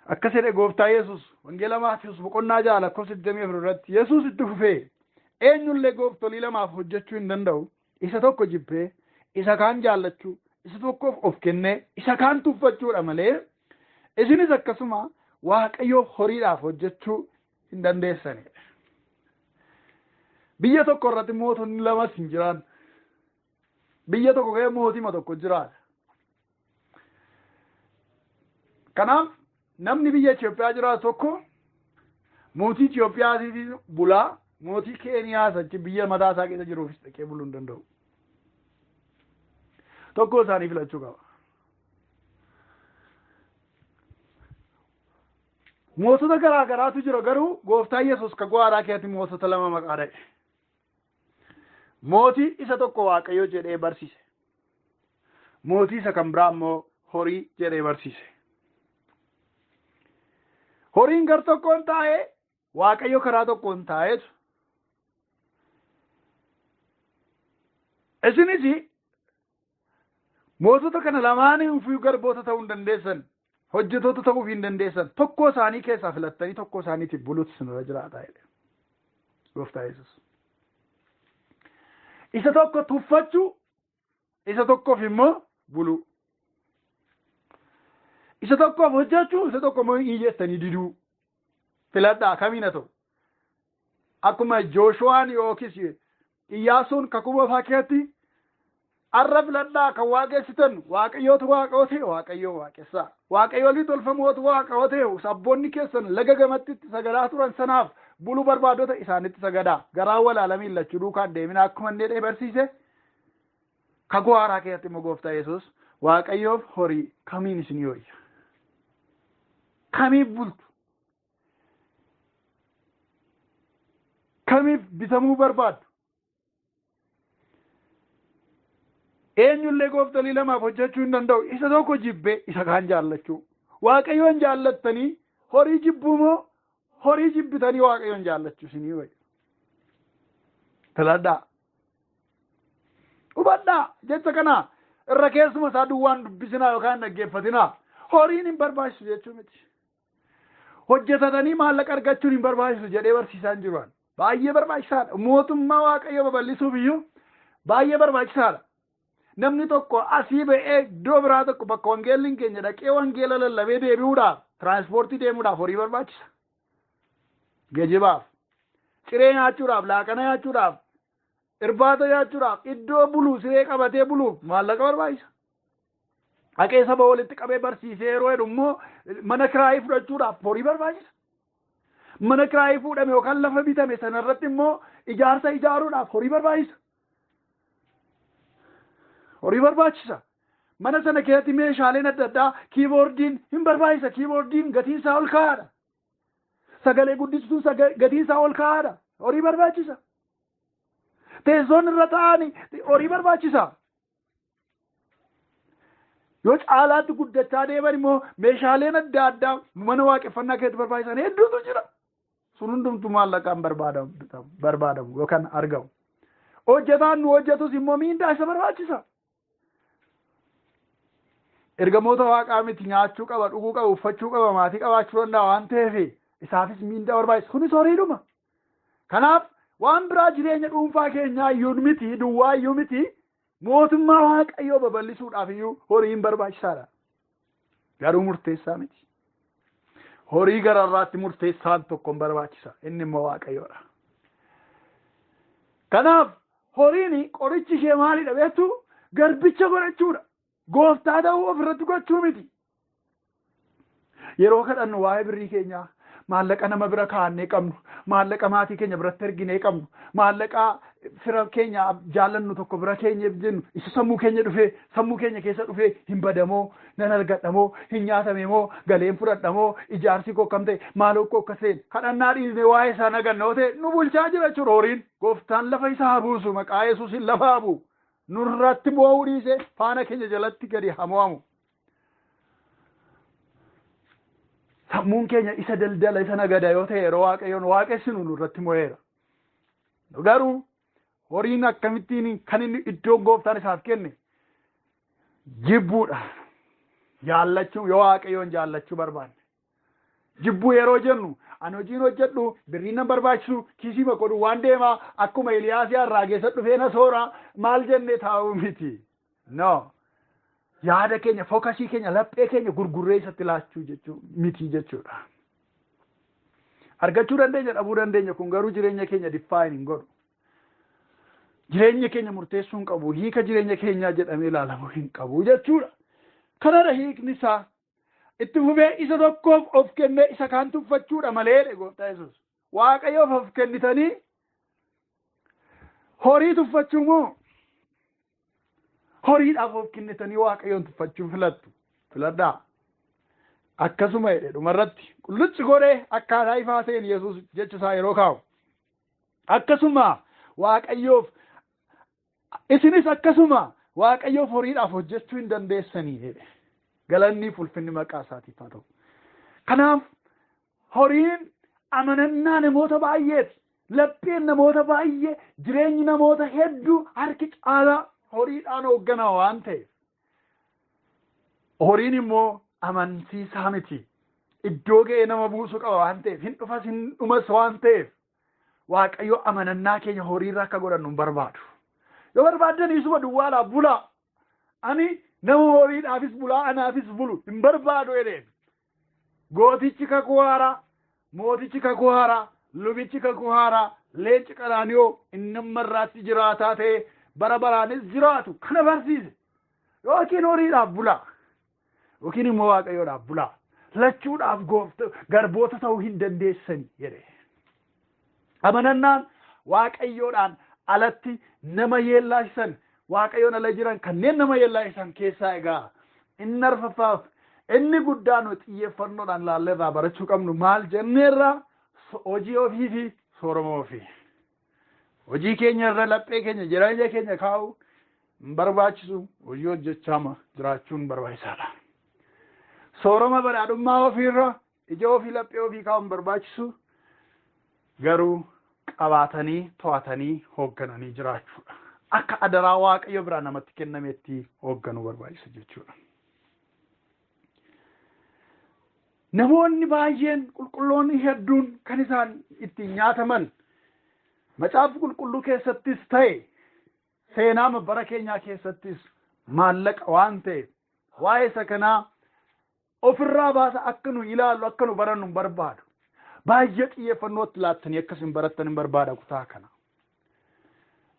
Akkas jedhe gooftaa Yesuus Wangeela Maatiyus boqonnaa 6 lakkoofsa 24 irratti. Yesuus itti fufee, "Eenyullee gooftolii lamaaf hojjechuu hin danda'u. Isa tokko jibbee isa kaan jaallachuu, isa tokkoof of kennee isa kaan tuffachuudha malee, isinis akkasuma Waaqayyoof horiidhaaf hojjechuu hin dandeessanidha." Biyya tokko irratti mootonni lamas hin jiran. Biyya tokko keessa mootima tokko jiraata. Kanaaf namni biyya Itoophiyaa jiraatu tokko mootii Itoophiyaatiif bulaa, mootii Keeniyaas achi biyya mataa isaa keessa jiruufis dhaqee buluu hin danda'u. Tokko isaanii filachuu qaba. Mootota garaa garaatu jira, garuu gooftaa Yesuus kakuu haaraa keessatti mootota lama maqaa dha'e. Mootii isa tokko Waaqayyo jedhee barsiise. Mootii isa kan biraa immoo horii jedhee barsiise. Horiin gar tokkoon taa'ee, Waaqayyo karaa tokkoon taa'eetu. Isinis mootota kana lamaaniifuu garboota ta'uu hin dandeessan, hojjetoota ta'uu hin dandeessan, tokko isaanii keessaa filattanii tokko isaaniitiif buluutu isinirra jiraata jedhe Gooftaa Yesuus. Isa tokko tuffachuu, isa tokkoof immoo buluu. Isa tokkoof hojjechuu, isa tokko immoo hin jettanii diduu. Filadhaa, kamiin haa ta'u. Akkuma Jooshuwaan yookiis Iyyaasuun kakuu moofaa keessatti, "Arra filadhaa, kan waaqessitan Waaqayyootu Waaqoo ta'e Waaqayyoo waaqessaa. Waaqayyoolii tolfamootu Waaqoo ta'e, sabboonni keessan laga gamatti itti sagadaa turan sanaaf buluu barbaadota, isaanitti sagadaa. Garaa walaalamiin lachuu duukaan deemina," akkuma inni jedhee barsiise. Kakuu haaraa keessatti immoo Gooftaa Yesuus, Waaqayyoof horii kamiin isinii wayya? Kamiif bultu? Kamiif bitamuu barbaaddu? Eenyullee gooftolii lamaaf hojjechuu hin danda'u. Isa tokko jibbee isa kaan jaallachuu. Waaqayyoon jaallattanii horii jibbuu moo horii jibbitanii Waaqayyoon jaallachuu isinii wayya? Filadhaa. Hubadhaa, jecha kana irra keessuma isaa duwwaan dubbisinaa yookaan hin dhaggeeffatinaa. Horiin hin barbaachisu jechuu miti. Hojjetatanii maallaqa argachuun hin barbaachisu jedhee barsiisaa hin jiru. Baay'ee barbaachisaadha. Mootummaa Waaqayyoo babal'isuuf iyyuu baay'ee barbaachisaadha. Namni tokko asii ba'ee iddoo biraa tokko bakka wangeelli hin geenye dhaqee wangeela lallabee deebi'uudhaaf, tiraanspoortii deemuudhaaf horii barbaachisa. Geejibaaf, ciree nyaachuudhaaf, laaqana nyaachuudhaaf, irbaata nyaachuudhaaf, iddoo buluu, siree qabatee buluuf maallaqa barbaachisa. Dhaqee saba walitti qabee barsiisee yeroo jedhu immoo mana kiraayii fudhachuudhaaf horii barbaachisa. Mana kiraayii fuudhame yookaan lafa bitame sanarratti immoo ijaarsa ijaaruudhaaf horii barbaachisa. Horii barbaachisa. Mana sana keessatti meeshaaleen adda addaa, kiiboordiin hin barbaachisa. Kiiboordiin gatiin isaa ol ka'aadha. Sagalee guddistuun gatiin isaa ol ka'aadha. Horii barbaachisa. Teessoon irra taa'anii horii barbaachisa. Yoo caalaatti guddachaa deeman immoo meeshaaleen adda addaa mana waaqeffannaa keessatti barbaachisan hedduutu jira. Sun hundumtuu maallaqaan barbaadamu yookaan argamu. Hojjetaan nu hojjetus immoo miindaa isa barbaachisa. Ergamoota Waaqaa miti, nyaachuu qaba, dhuguu qaba, uffachuu qaba, maatii qabaachuu danda'a waan ta'eef isaafis miindaa barbaachisa. Kunis horiidhuma. Kanaaf waan biraa jireenya dhuunfaa keenyaa iyyuu miti, duwwaa iyyuu miti, mootummaa Waaqayyoo babal'isuudhaaf iyyuu horiin barbaachisaadha. Garuu murteessaa miti. Horii gararraatti murteessaan tokko hin barbaachisa. Inni immoo Waaqayyoodha. Kanaaf horiin qorichi ishee maalidha beektu? Garbicha godhachuudha. Gooftaa ta'uu ofirratti gochuu miti. Yeroo kadhannu waa'ee birrii keenyaa, maallaqa nama bira kaa'annee qabnu, maallaqa maatii keenya biratti erginee qabnu, maallaqa fira keenya jaallannu tokko bira keenya jennu, isa sammuu keenya dhufee, sammuu keenya keessa dhufee, hin badamoo, nan argadhamoo, hin nyaatamemoo, galeen fudhadhamoo, ijaarsi koo akkam ta'e, maaloo koo akkas ta'e, kadhannaa dhiisnee waa'ee isaa naganna yoo ta'e, nu bulchaa jira jechuudha horiin. Gooftaan lafa isaa haa buusu, maqaa Yesuusiin lafa haa bu'u. Nurratti mo'uu dhiisee faana keenya jalatti gadi haa mo'amu. Sammuun keenya isa daldala, isa nagada yoo ta'e, yeroo Waaqayyoon waaqessinu nurratti mo'eera. Garuu horiin akkamittiin kan inni iddoon Gooftaan isaaf kenne jibbuudha. Jaallachuu, yoo Waaqayyoon jaallachuu barbaanne. Jibbuu yeroo jennu, ani hojiin hojjedhu birriin nan barbaachisu, kiisii godhu waan deemaa, akkuma Eeliyaas irraa keessa dhufee na soora maal jennee taa'uu miti. No. Yaada keenya, focusii keenya, laphee keenya gurgurree isatti laachuu jechuu miti jechuudha. Argachuu dandeenya, dhabuu dandeenya, kun garuu jireenya keenya define hin godhu. Jireenya keenya murteessuu hin qabu, hiika jireenya keenyaa jedhamee ilaalamuu hin qabu jechuudha. Kanadha hiikni isaa. Itti fufee, isa tokkoof of kennee isa kaan tuffachuudha malee jedhe Gooftaa Yesuus. Waaqayyoof of kennitanii horii tuffachuu moo horiidhaaf of kennitanii Waaqayyoon tuffachuu filattu? Filadhaa. Akkasuma jedhe dhumarratti qullucci godhee akkaataa ifaa ta'een Yesuus jecha isaa yeroo kaa'u. Akkasuma Waaqayyoof, isinis akkasuma Waaqayyoof horiidhaaf hojjechuu hin dandeessanii jedhe. Galanni ulfinni maqaa isaatiif haa ta'u. Kanaaf horiin amanannaa namoota baay'eeti. Lapheen namoota baay'ee, jireenyi namoota hedduu harki caalaa horiidhaan hoogganama waan ta'eef. Horiin immoo amansiisaa miti. Iddoo ga'ee nama buusuu qaba waan ta'eef, hin dhufas hin dhumas waan ta'eef, Waaqayyo amanannaa keenya horiirra akka godhannu hin barbaadu. Yoo barbaaddan isuma duwwaadhaaf bulaa. Ani nama horiidhaafis bulaa anaafis bulu hin barbaadu jedheen. Gootichi kakuu haaraa, mootichi kakuu haaraa, lubichi kakuu haaraa, leenci qaraaniyoo inni amma irraatti jiraataa ta'e bara baraanis jiraatu kana barsiise. Yookiin horiidhaaf bulaa, yookiin immoo Waaqayyoodhaaf bulaa. Lachuudhaaf goofta garboota ta'uu hin dandeessani jedhe. Amanannaan Waaqayyoodhaan alatti nama yeellaasisan, Waaqayyoon ala jiran kanneen nama yeellaasisan keessaa egaa inni arfaffaaf inni guddaa nu xiyyeeffannoodhaan ilaallee irraa barachuu qabnu maal jenneerra? Hojii ofii fi sooroma ofii. Hojii keenya irra laphee keenya, jireenya keenya kaa'u hin barbaachisu, hojii hojjechaama jiraachuun barbaachisaadha. Sooroma badhaadhummaa ofiirra ija ofii, laphee ofii kaa'u hin barbaachisu, garuu qabaatanii to'atanii hooggananii jiraachuudha. Akka adaraa Waaqayyo biraa namatti kennametti hoogganuu barbaachisa jechuudha. Namoonni baay'een, qulqulloonni hedduun kan isaan ittiin nyaataman Macaafa Qulqulluu keessattis ta'e seenaa bara keenyaa keessattis maallaqa waan ta'eef, waa'ee isa kanaa ofirraa baasa akka nu ilaallu, akka nu barannu hin barbaadu. Baay'ee xiyyeeffannootti laattanii akkas hin barattan hin barbaada kutaa kana.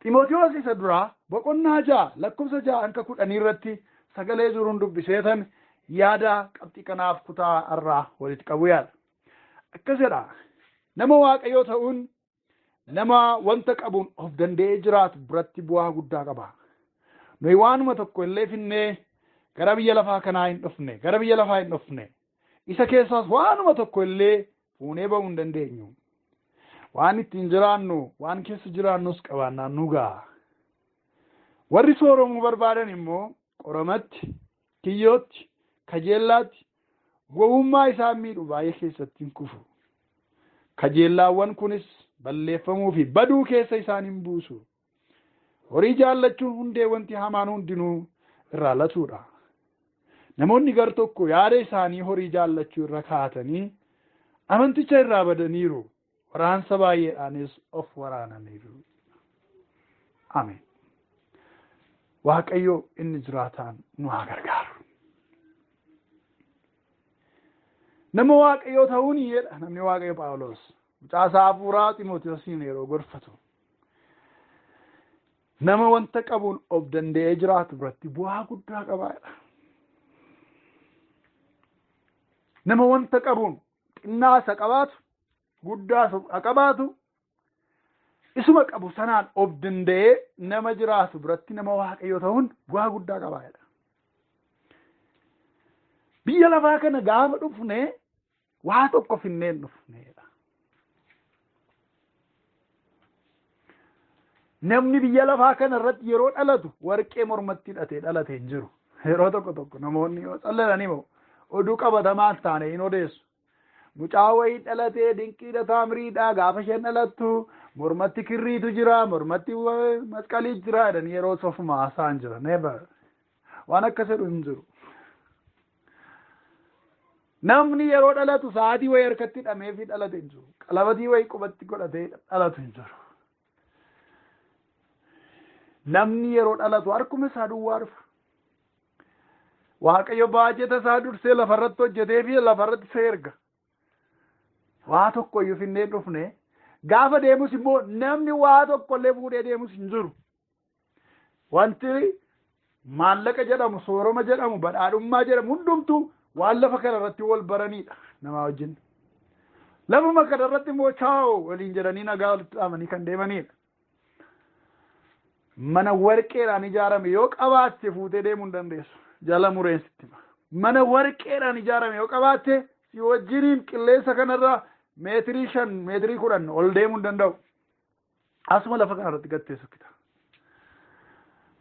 Ximootiyoos isa duraa boqonnaa 6 lakkoofsa 6 hanga 10 irratti sagalee jiruun dubbiseetan yaada qabxii kanaaf kutaa irraa walitti qabu yaala. Akkas jedha: Nama Waaqayyoo ta'uun nama wanta qabuun of danda'ee jiraatu biratti bu'aa guddaa qaba. Nuyi waanuma tokko illee finnee gara biyya lafaa kanaa hin dhufne, gara biyya lafaa hin dhufne. Isa keessaas waanuma tokko illee fuunee ba'uu hin dandeenyu. Waan ittiin jiraannu, waan keessa jiraannus qabaannaan nu ga'a. Warri sooromuu barbaadan immoo qoramatti, kiyyootti, kajeellaatti, gowwummaa isaan miidhu baay'ee keessatti hin kufu. Kajeellaawwan kunis balleeffamuu fi baduu keessa isaan hin buusu. Horii jaallachuun hundee wanti hamaan hundinuu irraa latuudha. Namoonni gar tokko yaada isaanii horii jaallachuu irra kaa'atanii amanticha irraa badaniiru. Waraansa baay'eedhaanis of waraananiiru. Ameen. Waaqayyo inni jiraataan nu haa gargaaru. Nama Waaqayyoo ta'uun jedha namni Waaqayyo Phaawulos mucaa isaa hafuuraa Ximootewosiin yeroo gorfatu. Nama wanta qabuun of danda'ee jiraatu biratti bu'aa guddaa qabaadha. Nama wanta qabuun xinnaa isa qabaatu, guddaa isa qabaatu, isuma qabu sanaan of danda'ee nama jiraatu biratti nama Waaqayyoo ta'uun bu'aa guddaa qabaadha. Biyya lafaa kana gaafa dhufne waa tokko finneen dhufneedha. Namni biyya lafaa kana irratti yeroo dhalatu warqee mormatti hidhatee dhalate hin jiru. Yeroo tokko tokko namoonni yoo callalanii moo oduu qabatamaa hin taane hin odeessu. Mucaa wayii dhalatee dinqiidha, taamiriidha, gaafa isheen dhalattu mormatti kirriitu jira, mormatti masqalii jira jedhanii yeroo sofuma haasa'an jira. Never. Waan akkas jedhu hin jiru. Namni yeroo dhalatu sa'aatii wayii harkatti hidhamee fi dhalate hin jiru. Qalabatii wayii qubatti godhatee dhalatu hin jiru. Namni yeroo dhalatu harkuma isaa duwwaa dhufa. Waaqayyo baajeta isaa dursee lafarratti hojjetee fi lafarratti isa erga. Waa tokko iyyuu finnee hin dhufne. Gaafa deemus immoo namni waa tokko illee fuudhee deemus hin jiru. Wanti maallaqa jedhamu, sooroma jedhamu, badhaadhummaa jedhamu hundumtuu waan lafa kana irratti wal baranidha namaa wajjin. Lafuma kana irratti immoo chaa'oo waliin jedhanii nagaa walitti dhaamanii kan deemanidha. Mana warqeedhaan ijaarame yoo qabaatte fuutee deemuu hin dandeessu. Jala mureen sitti hima. Mana warqeedhaan ijaarame yoo qabaatte si wajjiniin qilleensa kanarra meetirii 5, meetirii 10 ol deemuu hin danda'u. Asuma lafa kana irratti gattee sokkita.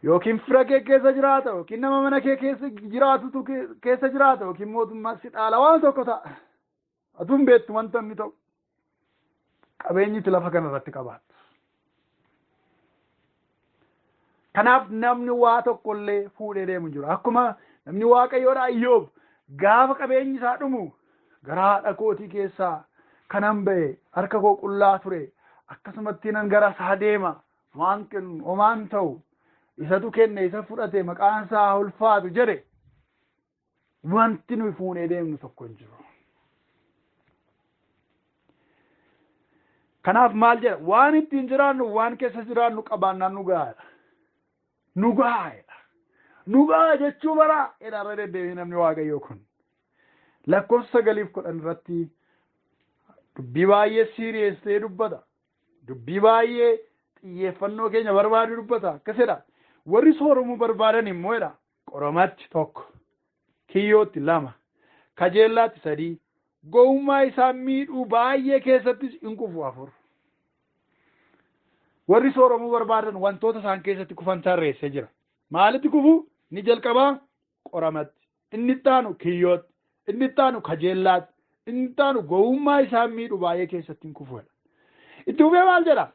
Yookiin fira kee keessa jiraata, yookiin nama mana kee keessa jiraatutu keessa jiraata, yookiin mootummaa si dhaala waan tokko ta'a. Atuun beektu wanta inni ta'u. Qabeenyi itti lafa kana irratti qabaattu. Kanaaf namni waa tokkollee fuudhee deemu jiru. Akkuma namni Waaqayyoodhaa Iyyoob gaafa qabeenyi isaa dhumu gara haadha kootii keessaa kanan ba'e harka koo qullaa ture, akkasumatti nan gara isaa deema, waan kennu homaan ta'u, isatu kenne isa fudhate, maqaan isaa haa ulfaatu jedhe. Wanti nuyi fuunee deemnu tokko hin jiru. Kanaaf maal jedha? Waan ittiin jiraannu, waan keessa jiraannu qabaannaan nu gahaadha. Nu gahaadha. Nu gaha jechuu bara jedha irra deddeebi'ee namni Waaqayyoo kun. Lakkoofsa 9 fi 10 irratti dubbii baay'ee siiriyees ta'ee dubbata. Dubbii baay'ee xiyyeeffannoo keenya barbaadu dubbata. Akkas jedha. Warri sooromuu barbaadan immoo jedha. Qoramatti 1, kiyyootti 2, kajeellaatti 3, gowwummaa isaan miidhuu baay'ee keessattis in kufu 4. Warri sooromuu barbaadan wantoota isaan keessatti kufan tarreessee jira. Maalitti kufu? Inni jalqabaa qoramatti, inni itti aanu kiyyootti, inni itti aanu kajeellaatti, inni itti aanu gowwummaa isaan miidhu baay'ee keessatti hin kufu. Itti fufee maal jedha?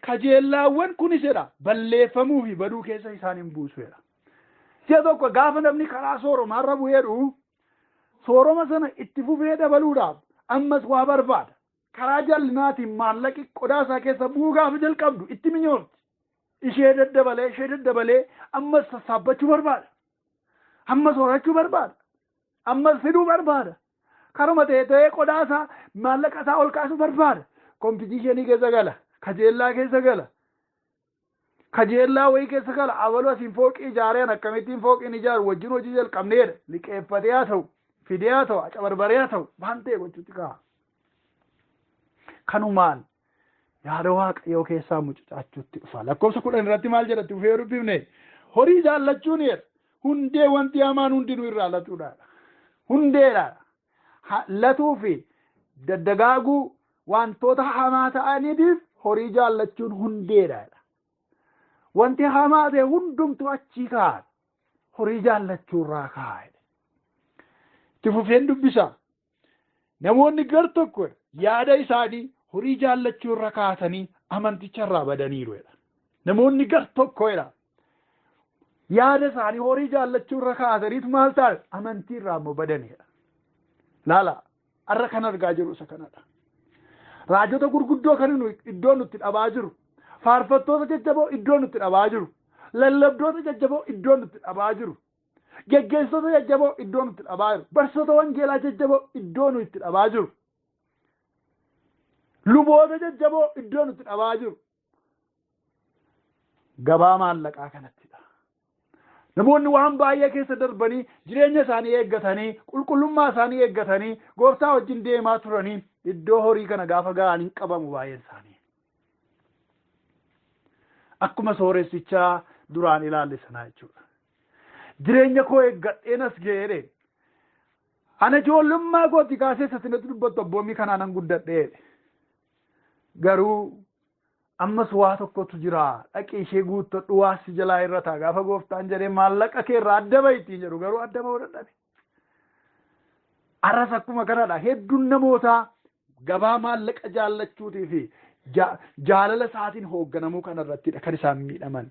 Kajeellaawwan kunis jedha balleeffamuu fi baduu keessa isaan hin buusu jedha. Si'a tokko gaafa namni karaa sooromaarra bu'eedhu, sooroma sana itti fufee dabaluudhaaf ammas waa barbaada. Karaa jallinaatiin maallaqi qodaa isaa keessa bu'uu gaafa jalqabdu itti minyoofti. Ishee daddabalee, ishee daddabalee ammas sassaabbachuu barbaada. Ammas horachuu barbaada. Ammas fiduu barbaada. Karuma ta'e ta'ee qodaa isaa, maallaqa isaa ol kaasuu barbaada. Competition keessa gala. Kajeellaa keessa gala. Kajeellaa wayii keessa gala. Abaluu asiin fooqii ijaareen, akkamittiin fooqiin ijaaru, wajjin hojii jalqabneedha. Liqeeffatee haa ta'u, fidee haa ta'u, acabarbaree haa ta'u, waan ta'e gochuutti ka'a. Kanumaan yaada Waaqayyoo keessaa mucucaachuutti dhufa. Lakkoofsa 10 irratti maal jedhatti dhufee dubbifne? Horii jaallachuun jedha. Hundee wanti hamaan hundinuu irraa latuudha. Hundeedha. Latuu fi daddagaaguu wantoota hamaa ta'aniitiif horii jaallachuun hundeedha. Wanti hamaa ta'e hundumtuu achii ka'a. Horii jaallachuu irraa ka'a. Itti fufeen dubbisa. Namoonni gar tokko yaada isaanii horii jaallachuu irra kaasanii amanticha irraa badaniiru jedha. Namoonni gar tokko jedha. Yaada isaanii horii jaallachuu irra kaasaniitu maal ta'an, amantii irraa immoo badanidha. Laala, har'a kan argaa jiru isa kanadha. Raajota gurguddoo kan nu iddoo nutti dhabaa jiru. Faarfattoota jajjaboo iddoo nutti dhabaa jiru. Lallabdoota jajjaboo iddoo nutti dhabaa jiru. Geggeessitoota jajjaboo iddoo nutti dhabaa jiru. Barsiisota wangeelaa jajjaboo iddoo nu itti dhabaa jiru. Luboota jajjaboo iddoo nutti dhabaa jiru. Gabaa maallaqaa kanattidha. Namoonni waan baay'ee keessa darbanii, jireenya isaanii eeggatanii, qulqullummaa isaanii eeggatanii, gooftaa wajjin deemaa turanii, iddoo horii kana gaafa ga'an hin qabamu baay'een isaanii. Akkuma sooressichaa duraan ilaalle sanaa jechuudha. Jireenya koo eeggadheen as ga'eedhe. Ana ijoollummaa kooti kaasee isa natti dubbattu abboommii kanaan nan guddadhee. Garuu ammas waa tokkotu jira, dhaqii ishee guuttadhu, waa si jalaa irra ta'a gaafa gooftaan jedhee maallaqa kee irraa adda bahi ittiin jedhu, garuu adda bahuu dadhabe. Arras akkuma kanadha, hedduun namootaa gabaa maallaqa jaallachuutii fi jaalala isaatiin hoogganamuu kanarrattidha kan isaan miidhaman.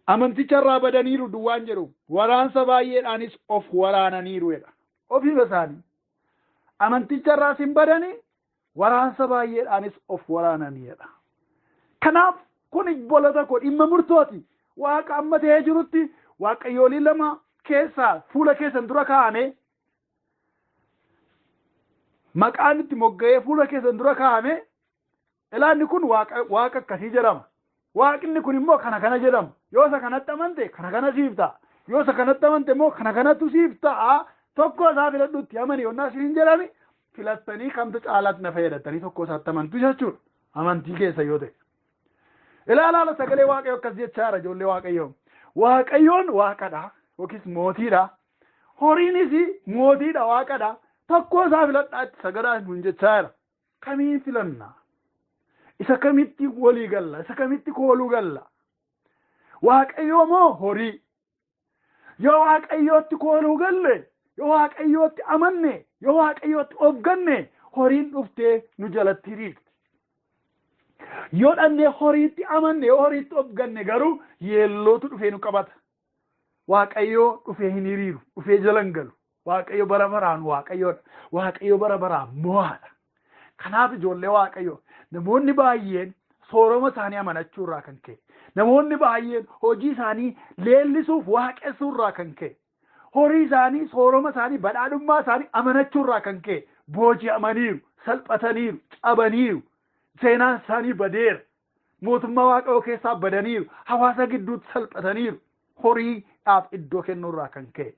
Amanticha irraa badaniiru duwwaan jedhu, waraansa baay'eedhaanis of waraananiiru jedha. Ofiima isaanii. Amanticha irraas hin badanii, waraansa baay'eedhaanis of waraananiidha. Kanaaf kun bolota koo dhimma murtooti. Waaqa amma ta'ee jirutti waaqayyoolii lama keessaa fuula keessan dura kaa'ame, maqaan itti mogga'ee fuula keessan dura kaa'ame, ilaanni kun waaqa akkasii jedhama. Waaqni kun immoo kana kana jedhama. Yoo isa kanatti amante kana kana siif ta'a. Yoo isa kanatti amante immoo kana kanatu siif ta'a. Tokko isaa filadhutti amani yonnaa isin jedhani, filattanii kamtu caalaatti na fayyadattanii tokko isaatti amantu jechuudha. Amantii keessa yoo ta'e. Ilaalaala, sagalee Waaqayyoo akkas jechaadha, ijoollee Waaqayyoo. Waaqayyoon waaqadha yookiis mootiidha. Horiinis mootiidha, waaqadha. Tokko isaa filadhaa itti sagadaa nun jechaa jira. Kamiin filanna? Isa kamitti walii galla? Isa kamitti kooluu galla? Waaqayyoo moo horii? Yoo Waaqayyootti kooluu galle, yoo Waaqayyootti amanne, yoo Waaqayyootti of ganne, horiin dhuftee nu jalatti hiriirti. Yoo dhannee horiitti amanne, yoo horiitti of ganne garuu yeellootu dhufee nu qabata. Waaqayyoo dhufee hin hiriiru, dhufee jala hin galu. Waaqayyo bara baraan Waaqayyoodha. Waaqayyo bara baraan mo'aadha. Kanaaf ijoollee Waaqayyo, namoonni baay'een sooroma isaanii amanachuu irraa kan ka'e, namoonni baay'een hojii isaanii leellisuuf waaqessuu irraa kan ka'e, horii isaanii, sooroma isaanii, badhaadhummaa isaanii amanachuu irraa kan ka'e booji'amaniiru, salphataniiru, cabaniiru, seenaan isaanii badeera, mootummaa Waaqayyoo keessaa badaniiru, hawaasa gidduutti salphataniiru, horiidhaaf iddoo kennuu irraa kan ka'e.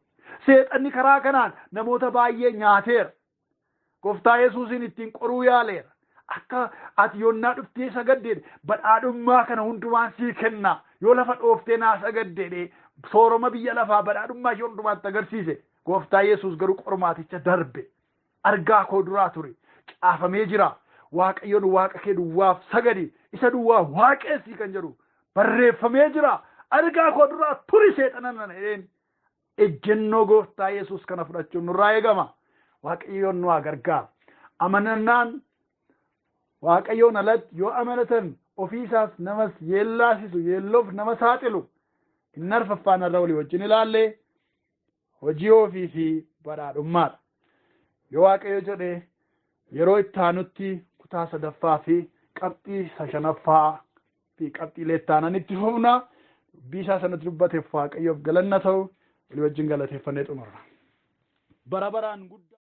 Seexanni karaa kanaan namoota baay'ee nyaateera. Gooftaa Yesuusiin ittiin qoruu yaaleera. Akka ati yonnaa dhuftee sagaddeedhe badhaadhummaa kana hundumaan sii kenna. Yoo lafa dhooftee naa sagaddeedhe sooroma biyya lafaa badhaadhummaa ishee hundumaatti agarsiise. Gooftaa Yesuus garuu qormaaticha darbe. Argaa koo duraa ture. Caafamee jira. Waaqayyoon Waaqa kee duwwaaf sagadi. Isa duwwaa waaqeessii kan jedhu barreeffamee jira. Argaa koo duraa turi seexana nana jedheen. Ejjennoo Gooftaa Yesuus kana fudhachuun nurraa eegama. Waaqayyoon nu haa gargaaru. Amanannaan Waaqayyoon alatti yoo amanatan ofiisaas namas yeellaasisu, yeelloof nama saaxilu. Inni arfaffaan irra walii wajjin ilaalle hojii ofii fi badhaadhummaadha. Yoo Waaqayyo jedhe yeroo itti aanutti kutaa sadaffaa fi qabxii shanaffaa fi qabxiilee itti aanan itti fufna. Dubbii isaa sanatti dubbateef Waaqayyoof galanna ta'u, walii wajjin galateeffannee xumurra. Bara baraan guddaa.